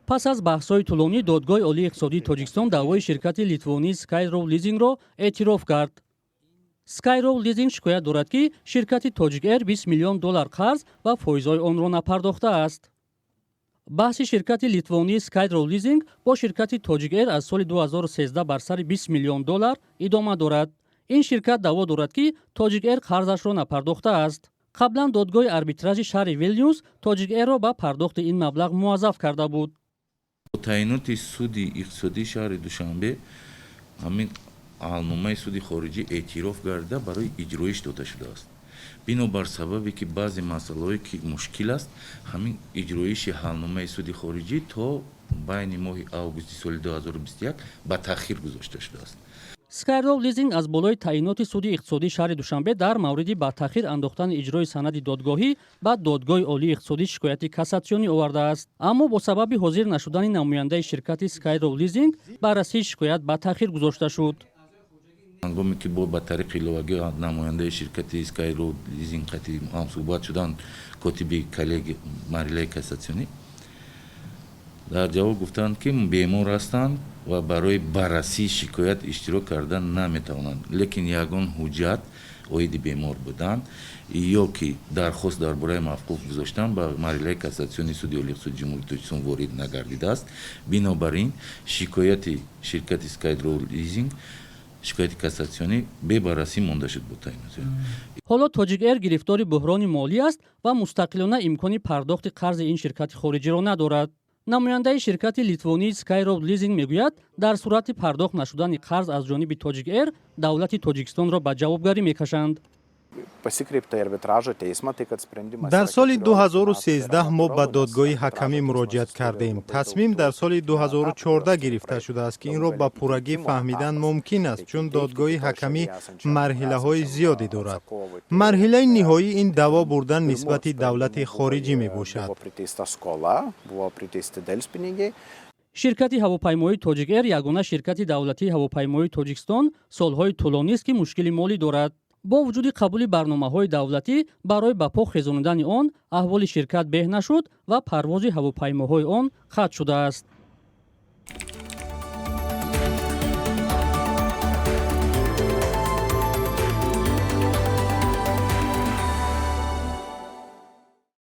Пас аз баҳсҳои тӯлонӣ Додгоҳи олии иқтисодии Тоҷикистон даъвои ширкати литвонии Скайроу Лизингро эътироф кард. Скайроу Лизинг шикоят дорад, ки ширкати Тоҷик Эйр 20 миллион доллар қарз ва фоизҳои онро напардохтааст. Баҳси ширкати литвонии Скайроу Лизинг бо ширкати Тоҷик Эйр аз соли 2013 бар сари 20 миллион доллар идома дорад. Ин ширкат даъво дорад, ки Тоҷик Эйр қарзашро напардохтааст. Қаблан додгоҳи арбитражи шаҳри Вилнюс Тоҷик Эйрро ба пардохти ин маблағ муваззаф карда буд. Таъиноти суди иқтисодии шаҳри Душанбе ҳамин ҳалномаи суди хориҷӣ эътироф гардида, барои иҷроиш дода шудааст. Бинобар сабабе ки баъзе масъалаҳое ки мушкил аст, ҳамин иҷроиши ҳалномаи суди хориҷӣ то байни моҳи августи соли 2021 ба таъхир гузошта шудааст. Скайроу Лизинг аз болои таъиноти суди иқтисодии шаҳри Душанбе дар мавриди ба таъхир андохтани иҷрои санади додгоҳӣ ба Додгоҳи олии иқтисодӣ шикояти кассатсионӣ овардааст, аммо бо сабаби ҳозир нашудани намояндаи ширкати Скайроу Лизинг баррасии шикоят ба таъхир гузошта шуд. Ҳангоме ки бо ба тариқи иловагӣ намояндаи ширкати Скайроу Лизинг қати ҳамсӯҳбат шуданд, котиби коллегия марҳилаи кассатсионӣ дар ҷавоб гуфтанд, ки бемор ҳастанд ва барои баррасии шикоят иштирок кардан наметавонанд, лекин ягон ҳуҷҷат оиди бемор будан ё ки дархост дар бораи мавқуф гузоштан ба марҳилаи кассатсионии суди олии иқтисоди Ҷумҳурии Тоҷикистон ворид нагардидааст. Бинобар ин шикояти ширкати Скайроу Лизинг, шикояти кассатсионӣ, бебаррасӣ монда шуд бо таъиноти. Ҳоло Тоҷик Эйр гирифтори буҳрони молӣ аст ва мустақилона имкони пардохти қарзи ин ширкати хориҷиро надорад. Намояндаи ширкати литвонии Скайроуд Лизинг мегӯяд, дар сурати пардохт нашудани қарз аз ҷониби Тоҷик Эйр давлати Тоҷикистонро ба ҷавобгарӣ мекашанд. Pasikreipta į arbitražo teismą, tai kad sprendimas Дар соли 2013 мо ба додгоҳи ҳакамӣ муроҷиат кардем. Тасмим дар соли 2014 гирифта шудааст, ки инро ба пуррагӣ фаҳмидан мумкин аст, чун додгоҳи ҳакамӣ марҳилаҳои зиёде дорад. Марҳилаи ниҳоӣ ин даъво бурдан нисбати давлати хориҷӣ мебошад. Buvo priteista skola, buvo priteisti delspinigiai. Ширкати ҳавопаймоии Тоҷик Эйр, ягона ширкати давлатии ҳавопаймоии Тоҷикистон, солҳои тӯлонист, ки мушкили молӣ дорад. Бо вуҷуди қабули барномаҳои давлатӣ барои ба по хезонидани он, аҳволи ширкат беҳ нашуд ва парвози ҳавопаймоҳои он қатъ шудааст.